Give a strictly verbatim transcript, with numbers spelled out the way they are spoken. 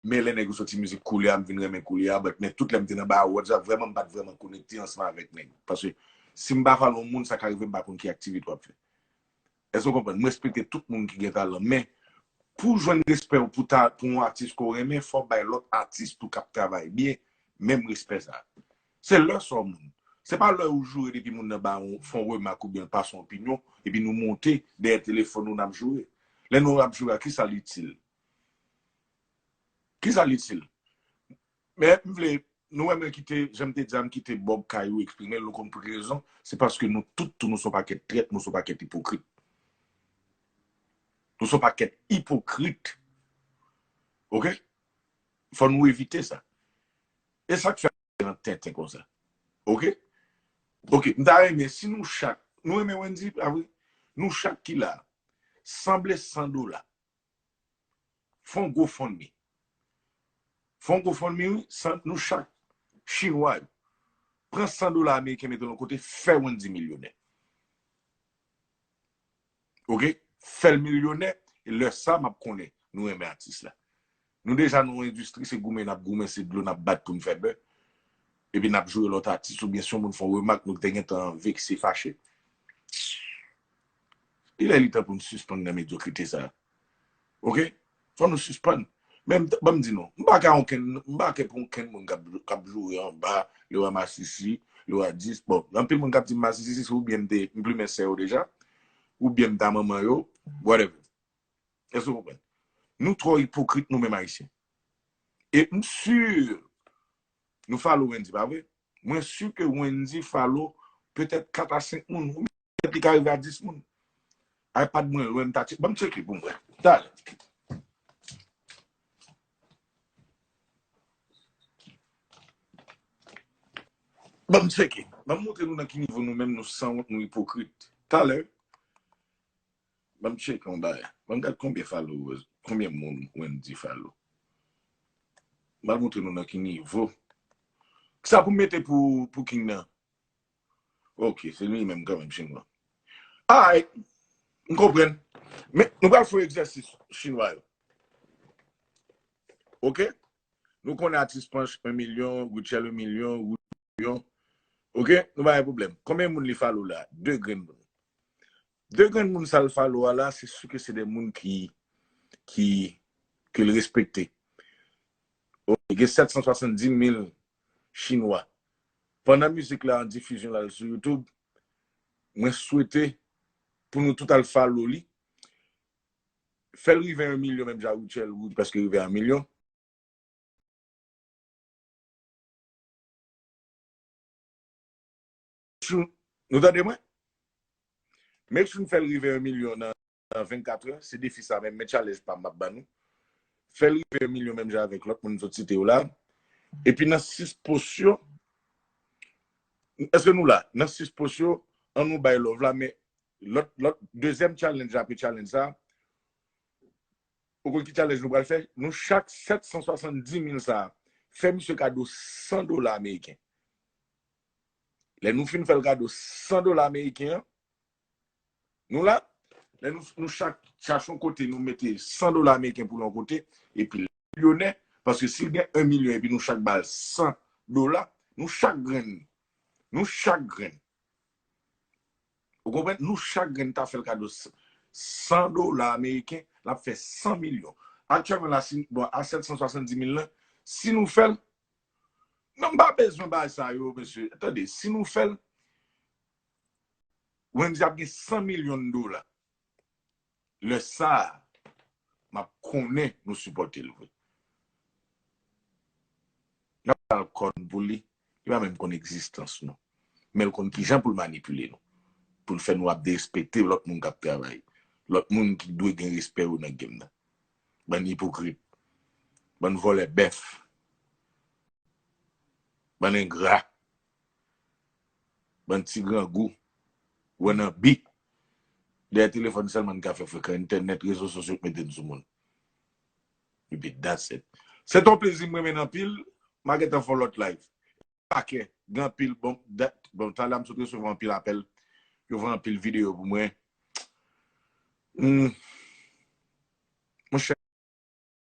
Men lè nèg yo soti mizik koulye a, m vin renmen koulye a, but men tout lè m te nan ba WhatsApp, vrèman m pa t vrèman konekte ansanm avèk nèg. Paske si m pa follow yon moun, sa ka rive m pa konn ki aktivite w ap fè. Èske w konprann? M respekte tout moun ki gen talan, men pou w jwenn respè w pou ta, pou yon atis ke w renmen, fò w bay lòt atis tou k ap travay byen, menm respè sa. Se lè sa w moun. Se pa lè ou joure depi moun nan ba yon, fè yon remak oubyen l pase yon opinyon, epi nou monte dèyè telefòn nou n ap joure. Lè nou ap joure a, ki sa l itil? Ki sa l itil? Men m vle, nou wè mwen kite, jan m te di a, m kite Bob Kayou eksprime l, nou konn pou ki rezon. Se paske nou tout, tou, nou se yon pakèt trèt, nou se yon pakèt ipokrit. Nou se yon pakèt ipokrit. Oke? Fò nou evite sa. E sa k fè nan tenten konsa. Oke? Oke, m ta renmen si nou chak, nou renmen Wendy, pa vre? Nou chak ki la, sanble san dola. Fè yon GoFundMe. Fè yon GoFundMe, wi, san, nou chak, chinwa yo. Pran san dola ameriken, mete l yon kote, fè Wendy milyonè. Oke? Fè l milyonè, e lè sa, m ap konnen nou renmen atis la. Nou deja nan yon endistri, se goumen n ap goumen, se dlo n ap bat pou n fè bè. Epi n ap joure lòt atis, oubyen si yon moun fè yon remak, nou te gentan vekse, fache. Li lè li tan pou n sispann nan medyokrite sa. Oke? Fò nou sispann. Men m t-, ban m di nou, m pa ka okenn, m pa ka pou okenn moun k ap, k ap joure anba, Leroy Masisi, Leroy dis. Bon, anpil moun k ap di m Masisi, se oubyen m te, m plimen sè yo deja, oubyen m ta manman yo, whatever. Èske w konprann? Nou twò ipokrit nou menm Ayisyen. E m si nou follow Wendy, pa vre? Mwen si ke Wendy follow petèt kat a senk moun, ou petèt li ka rive a dis moun. iPad mwen lwen, m ta tche-, ban m tcheke pou m wè. Talè. Ban m tcheke. Ban m montre nou nan ki nivo nou menm nou sanwont, nou ipokrit. Talè. Ban m tcheke yon bagay. Ban m gad konbyen followers, konbyen moun Wendy follow. M al montre nou nan ki nivo. Kisa pou m mete pou, pou King nan? Ok, se li menm kanmenm, chinwa. Alright. M konprann. Men, nou pral fè yon egzèsis chinwa yo. Ok? Nou konnen atis Panch yon milyon, Rutshelle yon milyon, Rudy yon milyon. Ok? Nou pa gen pwoblèm. Konbyen moun li follow la? De grenn moun. De grenn moun sa l follow a la, se si ke se de moun ki, ki, ke l respekte. Ok, gen sèt san swasanndis mil chinwa. Pandan mizik la an difizyon la sou YouTube, mwen swete pou nou tout al follow li. Fè l rive yon milyon menm jan Rutshelle, Rudy prèske rive a yon milyon. Nou tande mwen? Make sure n fè l rive yon milyon nan, nan vennkat è. Se defi sa menm, men challenge pa m m ap ban nou. Fè l rive yon milyon menm jan avèk lòt moun m sot site yo la. Epi nan sis post yo, èske nou la? Nan sis post yo, an nou bay love la, men lòt, lòt, dezyèm challenge apre challenge sa, ou konn ki challenge nou pral fè? Nou chak sèt san swasanndis mil sa, fè misye kado san dola ameriken. Lè nou fin fè l kado san dola ameriken an, nou la, lè nou, nou chak chache yon kote, nou mete san dola ameriken pou l yon kote, epi l milyonè, paske si l gen yon milyon epi nou chak ba l san dola, nou chak grenn, nou chak grenn. Ou konprann? Nou chak grenn ta fè l kado s-, san dola ameriken, l ap fè san milyon. Aktyèlman la, si, bon, a sèt san swasanndis mil lan, si nou fè l, non, m pa bezwen bagay sa yo, mesye. Tande, si nou fè l, Wendy ap gen san milyon dola. Lè sa a, m ap konnen nou sipòte l vre. N ap ba l kòn pou li, li pa menm konn egzistans nou. Men l konn kijan pou l manipile nou. Pou l fè nou ap derespekte lòt moun k ap travay. Lòt moun ki dwe gen respè yo nan game nan. Bann ipokrit. Bann vòlè bèf. Bann engra. Bann ti grangou. Ou wè nan bi. Dèyè telefòn sèlman n ka fè frekan, entènèt, rezo sosyo k mete n sou moun. Epi that's it. Se t on plezi m renmen n anpil. M a gentan fè yon lòt live. Pakè, gen anpil bon, dat, bon, talè a m sot resevwa anpil apèl. Yo voye anpil videyo pou mwen. Hmm.